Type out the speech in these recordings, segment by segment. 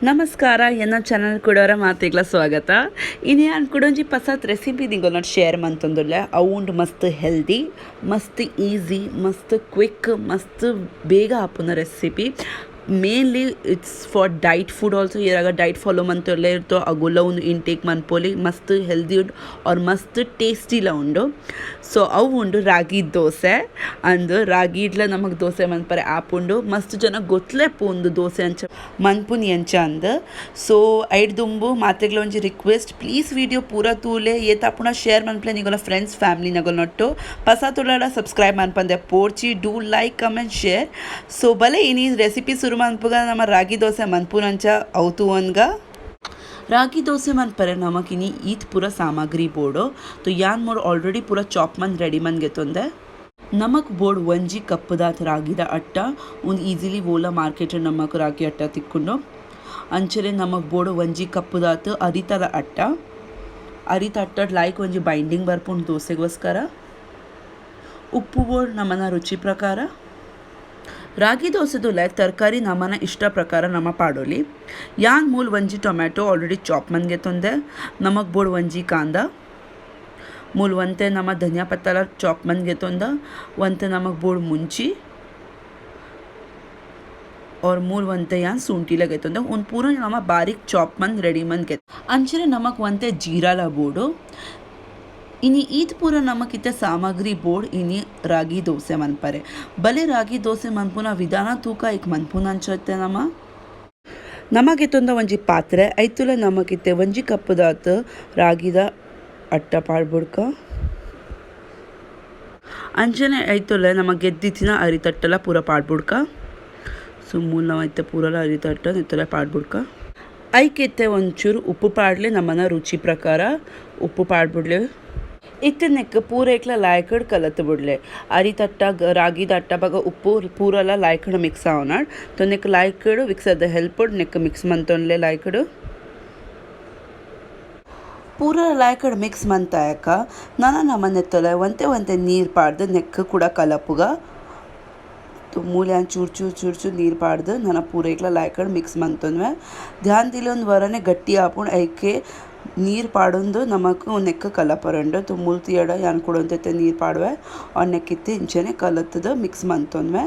ನಮಸ್ಕಾರ, ಎನ್ನ ಚಾನಲ್ ಕುಡೋರ ಮಾತೆಗ್ಲ ಸ್ವಾಗತ. ಇನಿ ಯಾನ್ ಕುಡೊಂಜಿ ಪಸತ್ ರೆಸಿಪಿ ನಿಗೊಲ್ನ ಶೇರ್ ಮಂತೊಂದುಲ್ಲೆ. ಅವು ಉಂಡು ಮಸ್ತ್ ಹೆಲ್ದಿ, ಮಸ್ತ್ ಈಸಿ, ಮಸ್ತ್ ಕ್ವಿಕ್, ಮಸ್ತ್ ಬೇಗ ಆಪುನ recipe. Mainly it's for diet food also. ಏರಾಗ diet follow ಮಂತೊಲ್ಲೆ ಇರ್ತೋ ಅಗುಲ ಉಂದು ಇಂಟೇಕ್ ಮನ್ಪೊಲಿ. ಮಸ್ತ್ ಹೆಲ್ದಿ ಉಂಡು ಆರ್ ಮಸ್ತ್ ಟೇಸ್ಟಿಲ ಉಂಡು. ಸೊ ಅವು ಉಂಡು ರಾಗಿ ದೋಸೆ. ಅಂದ್ ರಾಗಿ ಇಡ್ಲ ನಮಕ್ ದೋಸೆ ಮನ್ಪರೆ ಆಪುಂಡು. ಮಸ್ತ್ ಜನ ಗೊತ್ತಲೇ ಪೋಂದು ದೋಸೆ ಅಂಚ ಮನ್ಪುನಿ ಎಂಚ ಅಂದ್. ಸೊ ಐಡ್ ದುಂಬು ಮಾತೆಗ್ಲ ಒಂಜಿ ರಿಕ್ವೆಸ್ಟ್, ಪ್ಲೀಸ್ ವಿಡಿಯೋ ಪೂರ ತೂಲೆ, ಏತಾಪುಣ ಶೇರ್ ಮನ್ಪುಲೆ ನಿಗೋಲ ಫ್ರೆಂಡ್ಸ್ ಫ್ಯಾಮಿಲಿ ನಗೊಲ್ನೊಟ್ಟು. ಪಸ ತುಳಡ ಸಬ್ಸ್ಕ್ರೈಬ್ ಮನ್ಪಂದೆ ಪೋರ್ಚಿ. Do like, comment, share. So ಬಲೆ ಇನಿ ರೆಸಿಪಿ ಸುರು ಮನ್ಪುಗ. ನಮ ರಾಗಿ ದೋಸೆ ಮನ್ಪುನಂಚ ಅವು ತೂವನ್ಗ. ರಾಗಿ ದೋಸೆ ಮನ್ಪರೆ ನಮಕ್ ಇನಿ ಈತ್ ಪೂರ ಸಾಮಗ್ರಿ ಬೋಡು. ತೋ ಯಾನ್ ಮೂಲು ಆಲ್ರೆಡಿ ಪೂರ ಚಾಪ್ ಮಂತ್ ರೆಡಿ ಮಂತ್ ಗೆತೊಂದೆ. ನಮಕ್ ಬೋಡು ಒಂಜಿ ಕಪ್ಪುದಾತ್ ರಾಗಿದ ಅಟ್ಟ. ಉಂದು ಈಸಿಲಿ ಓಲ ಮಾರ್ಕೆಟ್ ನಮಕ್ ರಾಗಿ ಅಟ್ಟ ತಿಕ್ಕುಂಡು. ಅಂಚನೆ ನಮಕ್ ಬೋಡು ಒಂಜಿ ಕಪ್ಪುದಾತ್ ಅರಿತದ ಅಟ್ಟ. ಅರಿತ ಅಟ್ಟಡ್ ಲಾಯ್ಕ್ ಒಂಜಿ ಬೈಂಡಿಂಗ್ ಬರ್ಪುಂಡು ದೋಸೆಗೋಸ್ಕರ. ಉಪ್ಪು ಬೋಡು ನಮನ ರುಚಿ ಪ್ರಕಾರ. ರಾಗಿ ದೋಸೆದುಲ ತರಕಾರಿ ನಮನ ಇಷ್ಟ ಪ್ರಕಾರ ನಮ ಪಾಡೊಲಿ. ಯಾನ್ ಮೂಲು ಒಂಜಿ ಟೊಮೆಟೊ ಆಲ್ರೆಡಿ ಚಾಪ್ ಮಂತ್ ಗೆತೊಂದೆ. ನಮಕ್ ಬೋಡು ಒಂಜಿ ಕಾಂದ. ಮೂಲು ಒಂತೆ ನಮ ಧನಿಯಾ ಪತ್ತಲ ಚಾಪ್ ಮಂತ್ ಗೆತೊಂದ. ಒಂತೆ ನಮಕ್ ಬೋಡು ಮುಂಚಿ. ಆರ್ ಮೂಲು ಒಂತೆ ಯಾನ್ ಶುಂಠಿಲ ಗೆತೊಂದ. ಉಂದು ಪೂರ ನಮ ಬಾರೀಕ್ ಚಾಪ್ ಮಂತ್ ರೆಡಿ ಮಂತ್ ಗೆತ್. ಅಂಚನೆ ನಮಕ್ ಒಂತೆ ಜೀರಾಲ ಬೋಡು. ಇನಿ ಈತ್ ಪೂರ ನಮಕ್ ಇತ್ತೆ ಸಾಮಗ್ರಿ ಬೋಡ್ ಇನಿ ರಾಗಿ ದೋಸೆ ಮನ್ಪರೆ. ಬಲೆ ರಾಗಿ ದೋಸೆ ಮನ್ಪುನ ವಿಧಾನ ತೂಕ ಐಕ್ ಮನ್ಪುನಂಚ ಇತ್ತೆ ನಮ. ನಮಗೆತ್ತೊಂದ ಒಂಜಿ ಪಾತ್ರೆ ಐತುಲ ನಮಕಿತ್ತೆ ಒಂಜಿ ಕಪ್ಪುದಾತ್ ರಾಗಿದ ಅಟ್ಟ ಪಾಡ್ಬುಡ್ಕ. ಅಂಚನೆ ಐತುಲ ನಮ ಗೆದ್ದಿತ್ತಿನ ಅರಿತಟ್ಟಲ ಪೂರ ಪಾಡ್ಬುಡ್ಕ. ಸೊ ಮೂಲು ನಮ ಇತ್ತೆ ಪೂರಲ ಅರಿತಟ್ಟ ನೆತ್ತಲ ಪಾಡ್ಬುಡ್ಕ. ಐಕಿತ್ತೆ ಒಂಚೂರು ಉಪ್ಪು ಪಾಡ್ಲೆ, ನಮನ ರುಚಿ ಪ್ರಕಾರ ಉಪ್ಪು ಪಾಡ್ಬುಡ್ಲೆ. ಇತ್ತೆ ನೆಕ್ ಪೂರ ಏಕ್ಲ ಲಾಯ್ಕಡ್ ಕಲತ್ ಬುಡ್ಲೆ. ಅರಿತಟ್ಟ ರಾಗಿದ ಅಟ್ಟ ಬಗ ಉಪ್ಪು ಪೂರಲ ಲಾಯ್ಕಡ್ ಮಿಕ್ಸ್ ಆವನಾಡ್. ತೊ ನೆಕ್ ಲಾಯ್ಕಡ್ ಮಿಕ್ಸರ್ದ ಹೆಲ್ಪ್ ನೆಕ್ ಮಿಕ್ಸ್ ಮಂತೊನ್ಲೆ ಲಾಯ್ಕಡ್. ಪೂರ ಲಾಯ್ಕಡ್ ಮಿಕ್ಸ್ ಮಂತಾಯಕ ನನ ನಮ ನೆತ್ತೊಲೆ ಒಂತೆ ಒಂತೆ ನೀರು ಪಾಡ್ದು ನೆಕ್ ಕೂಡ ಕಲಪುಗ. ಮೂಲೆ ಚೂರು ಚೂರು ಚೂರು ಚೂರು ನೀರು ಪಾಡ್ದು ನನ ಪೂರ ಏಕ್ಲ ಲಾಯ್ಕಡ್ ಮಿಕ್ಸ್ ಮಂತೊನ್ವೆ. ಧ್ಯಾನ ದೀಲೆ ಒಂದು ವರನೆ ಗಟ್ಟಿ ಆಪುಂಡು. ಐಕೆ ನೀರು ಪಾಡೊಂದು ನಮಕ್ ನೆಕ್ ಕಲಪರುಂಡು. ತೊ ಮೂಲು ತೂಯಡ ಯಾನ್ ಕುಡೊಂತೆ ನೀರು ಪಾಡುವೆ. ಆರ್ ನೆಕ್ಕಿತ್ತೆ ಇಂಚನೆ ಕಲತ್ದ್ ಮಿಕ್ಸ್ ಮಂತೊನ್ವೆ.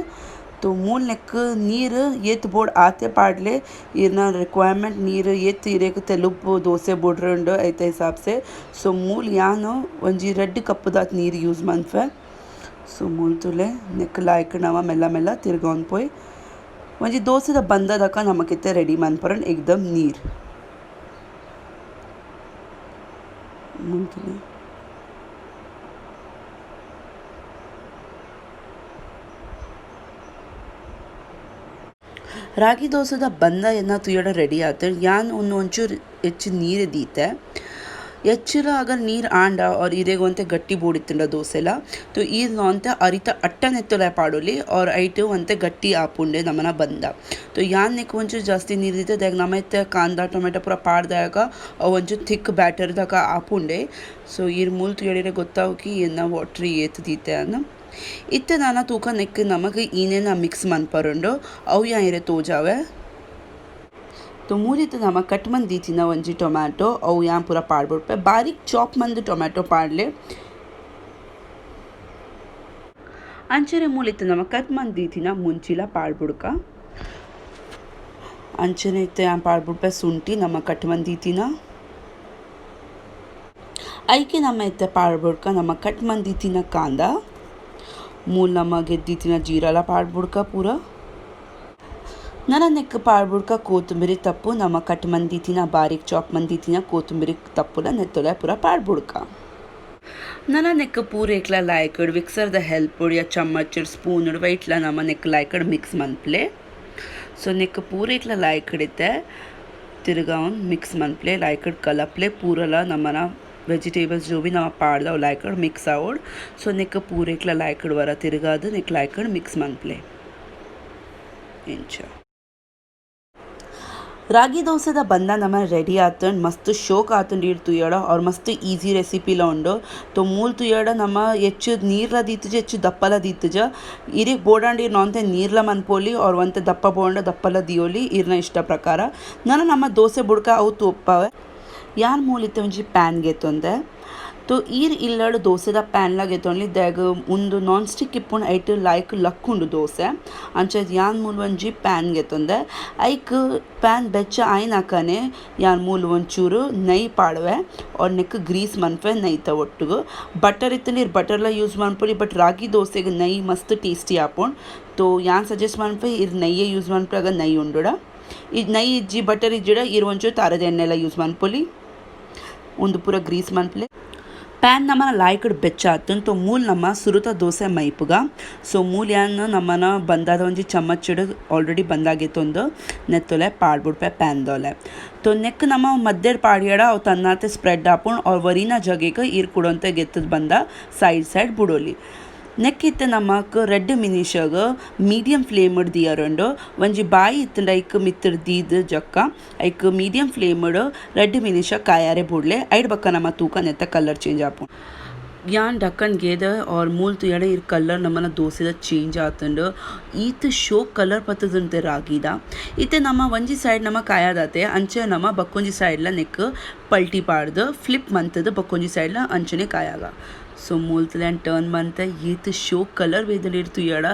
ತೊ ಮೂಲು ನೆಕ್ ನೀರು ಏತ್ ಬೋಡು ಆತೆ ಪಾಡ್ಲೆ. ಇರ್ನ ರಿಕ್ವೈರ್ಮೆಂಟ್ ನೀರು ಏತ್ ಇರೆಗ್ ತೆಲುಪು ದೋಸೆ ಬೋಡ್ರುಂಡು ಐತ ಹಿಸಾಬ್ಸೆ. ಸೊ ಮೂಲು ಯಾನ್ ಒಂಜಿ ರಡ್ಡ್ ಕಪ್ಪುದಾತ್ ನೀರು ಯೂಸ್ ಮನ್ಪುವೆ. ಸೊ ಮೂಲು ತೂಲೆ ನೆಕ್ ಲಾಯ್ಕ್ ನಮ ಮೆಲ್ಲ ಮೆಲ್ಲ ತಿರ್ಗೊಂದು ಪೋಯ್ ಒಂಜಿ ದೋಸೆದ ಬಂದದಕ ನಮಕಿತ್ತೆ ರೆಡಿ ಮನ್ಪರನ್ ಏಕ್ದಮ್ ನೀರು. ರಾಗಿ ದೋಸೆದ ಬಂದ ಎನ್ನ ತೂಯಡ ರೆಡಿ ಆತ. ಯಾನ್ ಉಂದು ಒಂಚೂರು ಹೆಚ್ಚು ನೀರು ದೀತೆ. ಹೆಚ್ಚಿರ ಆಗ ನೀರು ಆಂಡ ಆರ್ ಇರೆಗ್ ಒಂತೆ ಗಟ್ಟಿ ಬೋಡಿತ್ತುಂಡ ದೋಸೆಲ ತೊ ಈರ್ ಒಂತೆ ಅರಿತ ಅಟ್ಟ ನೆತ್ತೊಲೆ ಪಾಡೊಲಿ ಆರ್ ಐಟ್ ಒಂತೆ ಗಟ್ಟಿ ಆಪುಂಡೆ ನಮನ ಬಂದ. ತೊ ಯಾನ್ ನೆಕ್ ಒಂಚೂರು ಜಾಸ್ತಿ ನೀರು ದೀತೆ. ದಾಯೆಗ್ ನಮ ಇತ್ತೆ ಕಾಂದ ಟೊಮೆಟೊ ಪೂರ ಪಾಡ್ದಾಗ ಅವು ಒಂಚೂರು ಥಿಕ್ ಬ್ಯಾಟರ್ ದಕ ಆಪುಂಡೆ. ಸೊ ಈರ್ ಮೂಲು ತೂಯಡಿರೆ ಗೊತ್ತಾವು ಎನ್ನ ವಾಟ್ರ್ ಏತ್ ದೀತೆ ಅಂದ್. ಇತ್ತೆ ನನ ತೂಕ ನೆಕ್ ನಮಕ್ ಈನೇನ ಮಿಕ್ಸ್ ಮನ್ಪರುಂಡು ಅವು ಯಾನ್ ಇರೆ ತೋಜಾವೆ. ತೊ ಮೂಲಿತ್ ನಮ ಕಟ್ ಮಂತ್ ದೀತಿನ ಒಂಜಿ ಟೊಮ್ಯಾಟೊ ಅವು ಯಾನ್ ಪೂರ ಪಾಡ್ಬುಡ್ಪೆ. ಬಾರೀಕ್ ಚಾಪ್ ಮಂತ್ ಟೊಮ್ಯಾಟೊ ಪಾಡ್ಲೆ. ಅಂಚನೆ ಮೂಲಿತ್ ನಮ ಕಟ್ ಮಂತ್ ದೀತಿನ ಮುಂಚಿಲ ಪಾಡ್ಬುಡ್ಕ. ಅಂಚನೆ ಇತ್ತೆ ಯಾನ್ ಪಾಡ್ಬುಡ್ಪೆ ಶುಂಠಿ ನಮ ಕಟ್ ಮಂತ್ ದೀತಿನ. ಐಕೆ ನಮ ಇತ್ತೆ ಪಾಡ್ಬುಡ್ಕ ನಮ ಕಟ್ ಮಂತ್ ದೀತಿನ ಕಾಂದ. ಮೂಲು ನಮ ಗೆದ್ದಿತ್ತಿನ ಜೀರಾಲ ಪಾಡ್ಬುಡ್ಕ ಪೂರ. ನನ ನೆಕ್ ಪಾಡ್ಬುಡ್ಕ ಕೊತ್ತಂಬರಿ ತಪ್ಪು ನಮ ಕಟ್ ಮಂತ್ ದೀತಿನ ಬಾರೀಕ್ ಚಾಪ್ ಮಂತ್ ದೀತಿನ ಕೊತ್ತಂಬರಿ ತಪ್ಪುಲ ನೆತ್ತೊಲೆ ಪೂರ ಪಾಡ್ಬುಡ್ಕ. ನನ ನೆಕ್ ಪೂರ ಏಕ್ಲ ಲಾಯ್ಕಡ್ ಮಿಕ್ಸರ್ದ ಹೆಲ್ಪ್ ಯಾ ಚಮಚ್ ಸ್ಪೂನ್ ವೈಟ್ಲ ನಮ ನೆಕ್ ಲಾಯ್ಕಡ್ ಮಿಕ್ಸ್ ಮನ್ಪುಲೆ. ಸೊ ನೆಕ್ ಪೂರ ಏಕ್ಲ ಲಾಯ್ಕಡ್ ಇತ್ತೆ ತಿರ್ಗಾವನ್ ಮಿಕ್ಸ್ ಮನ್ಪುಲೆ ಲಾಯ್ಕಡ್ ಕಲಪ್ಲೆ ಪೂರಲ ನಮನ ವೆಜಿಟೇಬಲ್ಸ್ जो भी ನಮ ಪಾಡ್ದ ಅವು ಲಾಯ್ಕಡ್ ಮಿಕ್ಸ್ ಆವೊಡ್. ಸೊ ನೆಕ್ ಪೂರ ಏಕ್ಲ ಲಾಯ್ಕಡ್ ವರ ತಿರ್ಗಾದ್ ನೆಕ್ ಲಾಯ್ಕಡ್ ಮಿಕ್ಸ್ ಮನ್ಪುಲೆ ಇಂಚ. ರಾಗಿ ದೋಸೆದ ಬಂದ ನಮ ರೆಡಿ ಆತಂಡ್, ಮಸ್ತ್ ಶೋಕ್ ಆತಂಡ್ ಈರ್ ತೂಯಡ. ಆರ್ ಮಸ್ತ್ ಈಸಿ ರೆಸಿಪಿಲ ಉಂಡು. ತೋ ಮೂಲು ತೂಯಡ ನಮ ಹೆಚ್ಚು ನೀರ್ಲ ದೀತುಜ, ಹೆಚ್ಚು ದಪ್ಪಲ ದೀತುಜ. ಇರೆಗ್ ಬೋಡಾಂಡ ಇರ್ ಒಂತೆ ನೀರ್ಲ ಮನ್ಪೊಲಿ ಆರ್ ಒಂತೆ ದಪ್ಪ ಬೋಡಾಂಡ ದಪ್ಪಲ ದಿಯೋಲಿ, ಇರ್ನ ಇಷ್ಟ ಪ್ರಕಾರ. ನನ ನಮ್ಮ ದೋಸೆ ಬುಡ್ಕ ಅವು ತೂಪಾವೆ. ಯಾನ್ ಮೂಲಿತ್ತೆ ಒಂಜಿ ಪ್ಯಾನ್ ಗೆತೊಂದೆ. ತೋ ಈರ್ ಇಲ್ಲಡ್ ದೋಸೆದ ಪ್ಯಾನ್ಲ ಗೆತೊನ್ಲಿ, ದಾಯೆಗ್ ಉಂದು ನಾನ್ ಸ್ಟಿಕ್ ಇಪ್ಪುಂಡು, ಐಟ್ ಲಾಯ್ಕ್ ಲಕ್ಕುಂಡು ದೋಸೆ. ಅಂಚ ಯಾನ್ ಮೂಲು ಒಂಜಿ ಪ್ಯಾನ್ ಗೆತೊಂದೆ. ಐಕ್ ಪ್ಯಾನ್ ಬೆಚ್ಚ ಆಯಿನಕನೆ ಯಾನ್ ಮೂಲು ಒಂಚೂರು ನೈ ಪಾಡುವೆ ಆರ್ ನೆಕ್ಕ್ ಗ್ರೀಸ್ ಮನ್ಪುವೆ ನೈತ ಒಟ್ಟುಗು. ಬಟರ್ ಇತ್ತುಂಡ ಈರ್ ಬಟರ್ಲ ಯೂಸ್ ಮನ್ಪೊಲಿ, ಬಟ್ ರಾಗಿ ದೋಸೆಗ್ ನೈ ಮಸ್ತ್ ಟೇಸ್ಟಿ ಆಪುಂಡು. ತೋ ಯಾನ್ ಸಜೆಸ್ಟ್ ಮನ್ಪುವೆ ಈರ್ ನೈಯೇ ಯೂಸ್ ಮನ್ಪುನಗ ನೈ ಉಂಡುಡ. ಈ ನೈ ಇಜ್ಜಿ, ಬಟರ್ ಇಜ್ಜಿಡ ಈರ್ ಒಂಚೂರು ತಾರದ ಎಣ್ಣೆಲ ಯೂಸ್ ಮನ್ಪೊಲಿ. ಉಂದು ಪೂರ ಗ್ರೀಸ್ ಮನ್ಪುಲೆ. ಪ್ಯಾನ್ ನಮನ ಲಾಯ್ಕಡ್ ಬೆಚ್ಚ ಆತುಂಡು. ತೋ ಮೂಲು ನಮ ಸುರುತ ದೋಸೆ ಮೈಪುಗ. ಸೊ ಮೂಲು ಯಾನ್ ನಮನ ಬಂದಾದ ಒಂಜಿ ಚಮಚಡ್ ಆಲ್ರೆಡಿ ಬಂದಾಗೆತ್ತೊಂದು ನೆತ್ತೊಲೆ ಪಾಡ್ಬುಡ್ಪೆ ಪ್ಯಾನ್ ದೋಲೆ. ತೋ ನೆಕ್ ನಮ ಮಧ್ಯಡ್ ಪಾಡಿಯಡ ಅವು ತನ್ನಾತೆ ಸ್ಪ್ರೆಡ್ ಆಪುಂಡು. ಆರ್ ಒರಿನ ಜಗೆಗ್ ಈರ್ ಕುಡೊಂತೆ ಗೆತ್ತದ್ ಬಂದ ಸೈಡ್ ಸೈಡ್ ಬುಡೊಲಿ. ನೆಕ್ಕಿತ್ತೆ ನಮಕ್ ರಡ್ಡ್ ಮಿನಿಷಗ್ ಮೀಡಿಯಂ ಫ್ಲೇಮ್ ದಿಯರುಂಡು. ಒಂಜಿ ಬಾಯಿ ಇತ್ತುಂಡ ಐಕ್ ಮಿತ್ತುಡ್ ದೀದ್ ಜಕ್ಕ ಐಕ್ ಮೀಡಿಯಂ ಫ್ಲೇಮ್ ರಡ್ಡ್ ಮಿನಿಷ ಕಾಯಾರೆ ಬುಡ್ಲೆ. ಐಡ್ ಬೊಕ್ಕ ನಮ ತೂಕ ನೆತ್ತ ಕಲರ್ ಚೇಂಜ್ ಆಪುಂಡು. ಯಾನ್ ಡಕ್ಕನ್ ಗೇದ ಆರ್ ಮೂಲು ತೂಯಡ ಇರ್ ಕಲರ್ ನಮನ ದೋಸೆದ ಚೇಂಜ್ ಆತುಂಡು. ಈತ್ ಶೋಕ್ ಕಲರ್ ಪತ್ತುದುಂತೆ ರಾಗಿದ. ಇತ್ತೆ ನಮ ಒಂಜಿ ಸೈಡ್ ನಮ ಕಾಯದಾತೆ ಅಂಚೆ ನಮ ಬಕ್ಕೊಂಜಿ ಸೈಡ್ಲ ನೆಕ್ ಪಲ್ಟಿ ಪಾಡ್ದು ಫ್ಲಿಪ್ ಮಂತುದು ಬಕ್ಕೊಂಜಿ ಸೈಡ್ಲ ಅಂಚನೆ ಕಾಯಾಗ. ಸೊ ಮೂಲ್ತುಲ್ಯಾನ್ ಟರ್ನ್ ಮಂತೆ ಏತ್ ಶೋಕ್ ಕಲರ್ ಬೇದನ್ ಇರ್ ತೂಯಡ.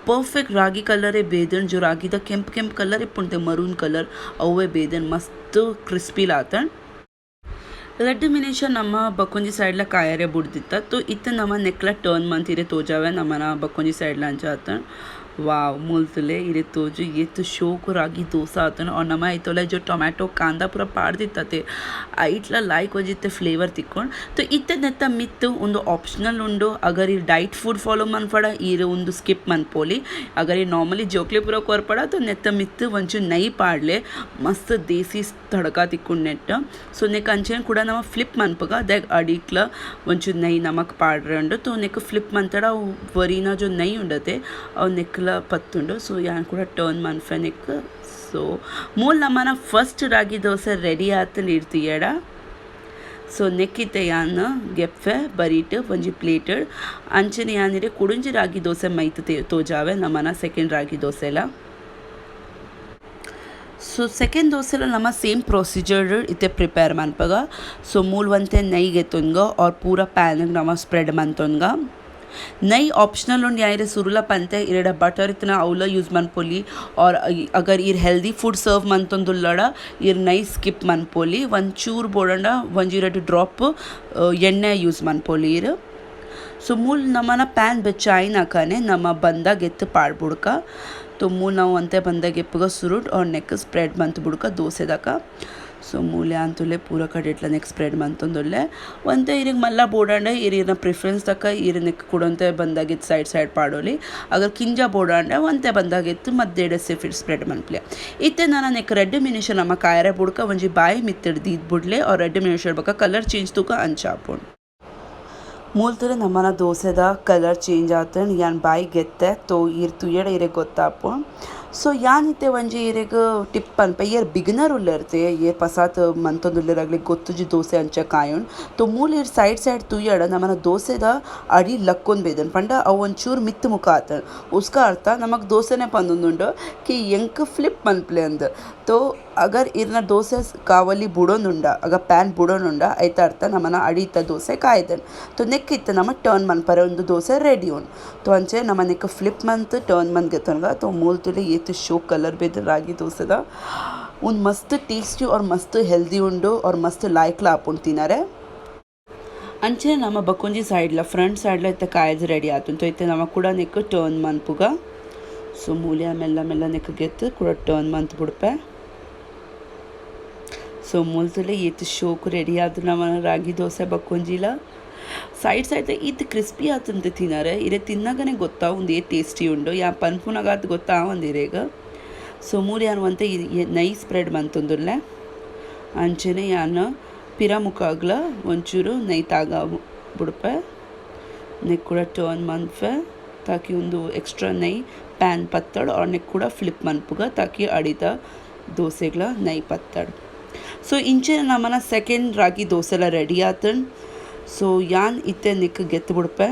ಪರ್ಫೆಕ್ಟ್ ರಾಗಿ ಕಲರೇ ಬೇದನ್, ಜೋ ರಾಗಿದ ಕೆಂಪ್ ಕೆಂಪ್ ಕಲರ್ ಇಪ್ಪುಂಡು ಮರೂನ್ ಕಲರ್ ಅವೇ ಬೇದನ್, ಮಸ್ತ್ ಕ್ರಿಸ್ಪಿ ಆತಂಡ್. ರಡ್ಡ್ ಮಿನಿಷ ನಮ್ಮ ಬಕ್ಕೊಂಜಿ ಸೈಡ್ಲ ಕಾಯರೆ ಬುಡ್ದಿತ್ತ. ತೋ ಇತ್ತೆ ನಮ ನೆಕ್ಲ ಟರ್ನ್ ಮಂತಿರೆ ತೋಜಾವೆ ನಮನ ಬಕ್ಕೊಂಜಿ ಸೈಡ್ಲ ಅಂಚ ಆತಂಡ್. ವಾವ್, ಮೂಲ್ತುಲೆ ಇರೆ ತೋಜು ಏತ್ ಶೋಕು ರಾಗಿ ದೋಸೆ ಆತಂಡ್. ಆರ್ ನಮ ಐತೋಲೆ ಜೋ ಟೊಮ್ಯಾಟೊ ಕಾಂದ ಪೂರ ಪಾಡ್ದಿತ್ತತೆ ಐಟ್ಲ ಲಾಯ್ಕ್ ಒಂಜಿತ್ತೆ ಫ್ಲೇವರ್ ತಿಕ್ಕೊಂಡ್. ತೋ ಇತ್ತೆ ನೆತ್ತ ಮಿತ್ತ್ ಉಂದು ಆಪ್ಷನಲ್ ಉಂಡು. ಅಗರ್ ಈರ್ diet food follow ಮನ್ಪಡ ಈರ್ ಉಂದು ಸ್ಕಿಪ್ ಮನ್ಪೊಲಿ. ಅಗರ್ ಈರ್ ನಾರ್ಮಲಿ ಜೋಕ್ಲೆ ಪೂರ ಕೊರ್ಪಡ ತೋ ನೆತ್ತ ಮಿತ್ತ್ ಒಂಚೂರು ನೈ ಪಾಡ್ಲೆ, ಮಸ್ತ್ ದೇಸಿ ತಡಕ ತಿಕ್ಕುಂಡು ನೆಟ್. ಸೊ ನೆಕ್ ಅಂಚನೆ ಕೂಡ ನಮ ಫ್ಲಿಪ್ ಮನ್ಪುಗ, ದಾಯೆಗ್ ಅಡಿಕ್ಲ ಒಂಚೂರು ನೈ ನಮಕ್ ಪಾಡ್ರೆ ಉಂಡು. ತೋ ನೆಕ್ ಫ್ಲಿಪ್ ಮಂತಡ ಅವು ಒರಿನ ಜೋ ನೈ ಉಂಡತೆ ಅವು ನೆಕ್ಲ ಪತ್ತುಂಡು. ಸೊ ಯಾನ್ ಕೂಡ ಟರ್ನ್ ಮನ್ಪೆ ನೆಕ್. ಸೊ ಮೂಲು ನಮನ ಫಸ್ಟ್ ರಾಗಿ ದೋಸೆ ರೆಡಿ ಆತಂಡ್ ಇರ್ ತೂಯಡ. ಸೊ ನೆಕ್ಕಿತ್ತೆ ಯಾನ್ ಗೆಪ್ಪೆ ಬರೀಟ್ ಒಂಜಿ ಪ್ಲೇಟ್. ಅಂಚನೆ ಯಾನ್ ಇರೆ ಕುಡೊಂಜಿ ರಾಗಿ ದೋಸೆ ಮೈತ್ ತೋಜಾವೆ ನಮನ ಸೆಕೆಂಡ್ ರಾಗಿ ದೋಸೆಲ. ಸೊ ಸೆಕೆಂಡ್ ದೋಸೆಲ ನಮ ಸೇಮ್ ಪ್ರೊಸೀಜರ್ ಇತ್ತೆ ಪ್ರಿಪೇರ್ ಮನ್ಪಗ. ಸೊ ಮೂಲು ಒಂತೆ ನೈ ಗೆತ್ತೊನ್ಗ ಆರ್ ಪೂರ ಪ್ಯಾನ್ ನಮ ಸ್ಪ್ರೆಡ್ ಮಂತೊನ್ಗ. ನೈ ಆಪ್ಷನಲ್ ಉಂಡು. ಯಾನ್ ಇರೆ ಸುರುಲ ಪಂತೆ, ಇರೆಡ ಬಟರ್ ಇತ್ತಿನ ಅವ್ಲ ಯೂಸ್ ಮನ್ಪೊಲಿ. ಆರ್ ಅಗರ್ ಈರ್ healthy food serve ಮಂತೊಂದುಲ್ಲಡ ಈರ್ ನೈ ಸ್ಕಿಪ್ ಮನ್ಪೊಲಿ. ಒಂಚೂರು ಬೋಡಂಡ ಒಂಜಿ ರಡ್ಡ್ ಡ್ರಾಪ್ ಎಣ್ಣೆ ಯೂಸ್ ಮನ್ಪೊಲಿ ಈರ್. ಸೊ ಮೂಲು ನಮನ ಪ್ಯಾನ್ ಬೆಚ್ಚ ಆಯಿನಕನೆ ನಮ ಬಂದ ಗೆತ್ತು ಪಾಡ್ಬುಡ್ಕ. ತೋ ಮೂಲು ನಾವು ಒಂತೆ ಬಂದ ಗೆಪ್ಪುಗ ಸುರುಟ್ ಆರ್ ನೆಕ್ ಸ್ಪ್ರೆಡ್ ಮಂತ್ ಬುಡ್ಕ ದೋಸೆದಕ. ಸೊ ಮೂಲೆ ಅಂತುಲೆ ಪೂರ ಕಡೆಟ್ಲ ನೆಕ್ ಸ್ಪ್ರೆಡ್ ಮಂತೊಂದುಲ್ಲೆ. ಒಂತೆ ಇರೆಗ್ ಮಲ್ಲ ಬೋಡಾಂಡ ಇರ್ ಇರ್ನ ಪ್ರಿಫರೆನ್ಸ್ ತಕ್ಕ ಇರ್ ನೆಕ್ ಕುಡೊಂತೆ ಬಂದಾಗಿತ್ತು ಸೈಡ್ ಸೈಡ್ ಪಾಡೊಲಿ. ಅಗರ್ ಕಿಂಜ ಬೋಡಾಂಡ ಒಂತೆ ಬಂದಾಗಿತ್ತು ಮದ್ದೆಡೆ ಸಿಫಿಟ್ ಸ್ಪ್ರೆಡ್ ಮನ್ಪುಲೆ. ಇತ್ತೆ ನನ ನೆಕ್ ರಡ್ಡ್ ಮಿನಿಷ ನಮ ಕಾಯರೆ ಬುಡ್ಕ. ಒಂಜಿ ಬಾಯಿ ಮಿತ್ತಡ್ ದೀದ್ ಬುಡ್ಲೆ. ಆರ್ ರಡ್ಡ್ ಮಿನಿಷ ಬೊಕ ಕಲರ್ ಚೇಂಜ್ ತೂಕ ಅಂಚ ಆಪುಂಡು. ಮೂಲ್ತುಲೆ ನಮನ ದೋಸೆದ ಕಲರ್ ಚೇಂಜ್ ಆತಂಡ್. ಯಾನ್ ಬಾಯಿ ಗೆತ್ತೆ, ತೋ ಈರ್ ತೂಯಡ ಇರೆಗ್ ಗೊತ್ತಾಪುಂಡು. ಸೊ ಯಾನ್ ಇತ್ತೆ ಒಂಜಿ ಇರೆಗ್ ಟಿಪ್ ಪನ್ಪೆ. ಏರ್ ಬಿಗಿನರ್ ಉಲ್ಲೆರ್ತೆ, ಏರ್ ಪಸಾತ್ ಮಂತೊಂದುಲ್ಲೆರ್, ಅಗ್ಲೆಗ್ ಗೊತ್ತುಜಿ ದೋಸೆ ಅಂಚ ಕಾಯುಂಡು. ತೋ ಮೂಲು ಈರ್ ಸೈಡ್ ಸೈಡ್ ತೂಯಡ ನಮನ ದೋಸೆದ ಅಡಿ ಲಕ್ಕೊಂದು ಬೈದುಂಡು, ಪಂಡ ಅವು ಒಂಚೂರು ಮಿತ್ತ್ ಮುಖ ಆತಂಡ್. ಉಸ್ಕ ಅರ್ಥ ನಮಕ್ ದೋಸೆನೆ ಪಂದೊಂದುಂಡು ಕಿ ಎಂಕ್ ಫ್ಲಿಪ್ ಮನ್ಪುಲೆ ಅಂದ್. ತೋ ಅಗರ್ ಇರ್ನ ದೋಸೆ ಕಾವಲಿ ಬುಡೊಂದುಂಡ, ಅಗ ಪ್ಯಾನ್ ಬುಡೊಂದುಂಡ, ಐತ ಅರ್ಥ ನಮನ ಅಡಿತ ದೋಸೆ ಕಾಯ್ದುಂಡು. ತೋ ನೆಕ್ ಇತ್ತೆ ನಮ ಟರ್ನ್ ಮನ್ಪರೆ ಉಂದು ದೋಸೆ ರೆಡಿ ಉಂಡು. ತೋ ಅಂಚೆ ನಮ ನೆಕ್ ಫ್ಲಿಪ್ ಮಂತ್ ಟರ್ನ್ ಮಂತ್ ಗೆತೊನ್ಗ. ತೋ ಮೂಲು ತೂಲೆ ಏತ್ ಶೋ ಕಲರ್ ಬೈದು ರಾಗಿ ದೋಸೆದ. ಉಂದು ಮಸ್ತ್ ಟೇಸ್ಟಿ ಆರ್ ಮಸ್ತ್ ಹೆಲ್ದಿ ಉಂಡು ಆರ್ ಮಸ್ತ್ ಲಾಯ್ಕ್ಲ ಆಪುಂಡು ತಿನರೆ. ಅಂಚನೆ ನಮ ಬಕ್ಕೊಂಜಿ ಸೈಡ್ಲ ಫ್ರಂಟ್ ಸೈಡ್ಲ ಇತ್ತೆ ಕಾಯ್ದು ರೆಡಿ ಆತುಂಡು. ಇತ್ತೆ ನಮ ಕೂಡ ನೆಕ್ ಟರ್ನ್ ಮನ್ಪುಗ. ಸೊ ಮೂಲೆ ಮೆಲ್ಲ ಮೆಲ್ಲ ನೆಕ್ ಗೆತ್ತು ಕೂಡ ಟರ್ನ್ ಮಂತ್ ಬುಡ್ಪೆ. ಸೊ ಮೂಲ್ತುಲೆ ಏತ್ ಶೋಕು ರೆಡಿ ಆದ್ ನಮನ ರಾಗಿ ದೋಸೆ ಬಕ್ಕೊಂಜಿಲ. ಸೈಡ್ ಸೈಡ್ ಈತ್ ಕ್ರಿಸ್ಪಿ ಆತಂತೆ ತಿನರೆ. ಇರೆ ತಿನ್ನಗನೆ ಗೊತ್ತಾ ಉಂದು ಏತ್ ಟೇಸ್ಟಿ ಉಂಡು. ಯಾನ್ ಪನ್ಪುನಗ ಗೊತ್ತಾ ಒಂದ್ ಇರೆಗ್. ಸೊ ಮೂಲು ಯಾನ್ ಒಂತೆ ನೈ ಸ್ಪ್ರೆಡ್ ಮಂತೊಂದುಲ್ಲೆ. ಅಂಚನೆ ಯಾನ್ ಪಿರ ಮುಖಾಗ್ಲ ಒಂಚೂರು ನೈ ತಾಗ ಬುಡ್ಪೆ. ನೆಕ್ ಕೂಡ ಟರ್ನ್ ಮನ್ಪೆ ತಾಕಿ ಉಂದು ಎಕ್ಸ್ಟ್ರಾ ನೈ ಪ್ಯಾನ್ ಪತ್ತಡ್. ಆರ್ ನೆಕ್ ಕೂಡ ಫ್ಲಿಪ್ ಮನ್ಪುಗ ತಾಕಿ ಅಡಿತ ದೋಸೆಗ್ಲ ನೈ ಪತ್ತಡ್. ಸೊ ಇಂಚೆ ನಮನ ಸೆಕೆಂಡ್ ರಾಗಿ ದೋಸೆಲ ರೆಡಿ ಆತುಂಡ್. ಸೊ ಯಾನ್ ಇತ್ತೆ ನಿಕ್ ಗೆತ್ತ್ ಬುಡ್ಪೆ.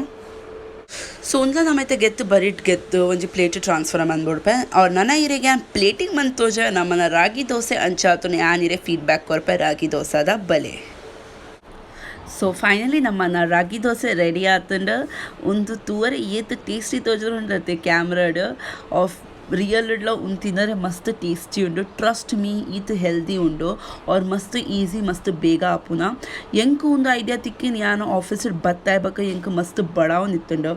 ಸೊ ಉಂದ್ಲ ನಮ ಇತ್ತೆ ಗೆತ್ತ್ ಬರಿಟ್ ಗೆತ್ತ್ ಒಂಜಿ ಪ್ಲೇಟ್ ಟ್ರಾನ್ಸ್ಫರ್ ಮಂದ್ಬಿಡ್ಪೆ. ಅವ್ರ ನನ ಇರೆಗ್ ಯಾನ್ ಪ್ಲೇಟಿಂಗ್ ಮಂತ್ ತೋಜ ನಮನ ರಾಗಿ ದೋಸೆ ಅಂಚಾತುಂಡು. ಯಾನ್ ಇರೆ ಫೀಡ್ಬ್ಯಾಕ್ ಕೊರ್ಪೆ ರಾಗಿ ದೋಸೆದ ಬಲೆ. ಸೊ ಫೈನಲಿ ನಮ್ಮನ ರಾಗಿ ದೋಸೆ ರೆಡಿ ಆತುಂಡು. ಉಂದು ತೂವರೆ ಏತ್ ಟೇಸ್ಟಿ ತೋಜುಂಡತ್ತೆ ಕ್ಯಾಮ್ರಾಡ್, ಆಫ್ ರಿಯಲ್ ಇಡ್ಲ ಉಂದು ತಿನ್ನರೆ ಮಸ್ತ್ ಟೇಸ್ಟಿ ಉಂಡು. ಟ್ರಸ್ಟ್ ಮೀ, ಈತ್ ಹೆಲ್ದಿ ಉಂಡು ಆರ್ ಮಸ್ತ್ ಈಸಿ, ಮಸ್ತ್ ಬೇಗ ಆಪುನ. ಎಂಕ್ ಉಂದು ಐಡಿಯಾ ತಿಕ್ಕಿನ ಯಾನ್ ಆಫೀಸ್ ಬತ್ತಾಯ್ ಬೊಕ ಎಂಕ್ ಮಸ್ತ್ ಬಡಾವೊಂದಿತ್ತುಂಡು.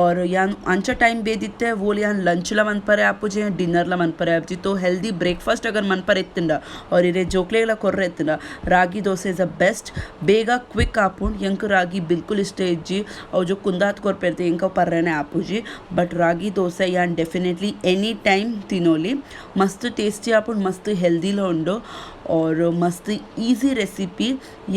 ಆರ್ ಯಾನ್ ಅಂಚ ಟೈಮ್ ಬೇದಿತ್ತೆ ಓಲ್ ಯಾನ್ ಲಂಚ್ಲ ಮನ್ಪರೆ ಆಪುಜಿ, ಡಿನ್ನರ್ಲ ಮನ್ಪರೆ ಆಪುಜಿ. ತೋ ಹೆಲ್ದಿ ಬ್ರೇಕ್ಫಾಸ್ಟ್ ಅಗರ್ ಮನ್ಪರೆ ಇತ್ತುಂಡ ಆರ್ ಇರೆ ಜೋಕ್ಲೆಗ್ಲ ಕೊರ್ರೆ ಇತ್ತುಂಡ, ರಾಗಿ ದೋಸೆ is a best. ಬೇಗ ಕ್ವಿಕ್ ಆಪುಂಡು. ಎಂಕ್ ರಾಗಿ ಬಿಲ್ಕುಲ್ ಇಷ್ಟ ಇಜ್ಜಿ. ಅವು ಜೋ ಕುಂದಾತ್ ಕೊರ್ಪೆರ್ತೆ, ಎಂಕ್ ಅವು ಪರ್ರೆನೆ ಆಪುಜಿ. ಬಟ್ ರಾಗಿ ದೋಸೆ ಯಾನ್ ಡೆಫಿನೆಟ್ಲಿ ಎನಿ ಟೈಮ್ ತಿನೋಲಿ. ಮಸ್ತ್ ಟೇಸ್ಟಿ ಆಪುಂಡು, ಮಸ್ತ್ ಹೆಲ್ದಿಲ ಉಂಡು ಆರ್ ಮಸ್ತ್ ಈಸಿ ರೆಸಿಪಿ.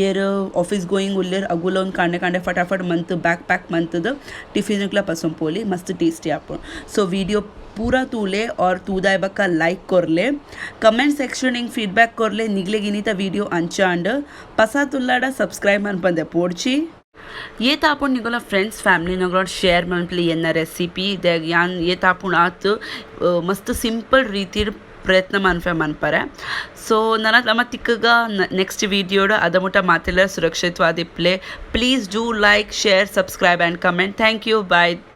ಏರ್ ಆಫೀಸ್ ಗೋಯಿಂಗ್ ಉಲ್ಲೆರ್, ಅಗುಲ ಒಂದು ಕಾಂಡೆ ಕಾಂಡೆ ಫಟಾಫಟ್ ಮಂತ್ ಬ್ಯಾಕ್ ಪ್ಯಾಕ್ ಮಂತದ ಟಿಫಿನ್ಗ್ಲ ಪಸೊಂಪೋಲಿ. ಮಸ್ತ್ ಟೇಸ್ಟಿ ಆಪುಂಡು. ಸೊ ವಿಡಿಯೋ ಪೂರಾ ತೂಲೆ ಆರ್ ತೂದಾಯ್ ಬಕ್ಕ ಲೈಕ್ ಕೊರ್ಲೆ, ಕಮೆಂಟ್ ಸೆಕ್ಷನ್ ಹಿಂಗೆ ಫೀಡ್ಬ್ಯಾಕ್ ಕೊರ್ಲೆ ನಿಗ್ಲೆಗ್ ಇನಿತ ವಿಡಿಯೋ ಅಂಚಾಂಡ್. ಪಸಾತುಲ್ಲಾಡ ಸಬ್ಸ್ಕ್ರೈಬ್ ಮನ್ಪಂದೆ ಪೋಡ್ಚಿ. ಏತ್ ಆಪುಂಡು ನಿಗುಲ ಫ್ರೆಂಡ್ಸ್, ಫ್ಯಾಮಿಲಿನಗುಲ ಶೇರ್ ಮನ್ಪುಲೆ ಎನ್ನ ರೆಸಿಪಿ. ಯಾನ್ ಏತ್ ಆಪುಂಡು ಆತ್ ಮಸ್ತ್ ಸಿಂಪಲ್ ರೀತಿಡ್ ಪ್ರಯತ್ನ ಮನ್ಪೆ ಮನ್ಪರೆ. ಸೊ ನನ ನಮ ತಿಕ್ಕಗ ನೆಕ್ಸ್ಟ್ ವಿಡಿಯೋಡ್. ಅದ ಮುಟ್ಟ ಮಾತೆಲ್ಲ ಸುರಕ್ಷಿತವಾದಿಪ್ಪಲೆ. Please do like, share, subscribe and comment. Thank you, bye.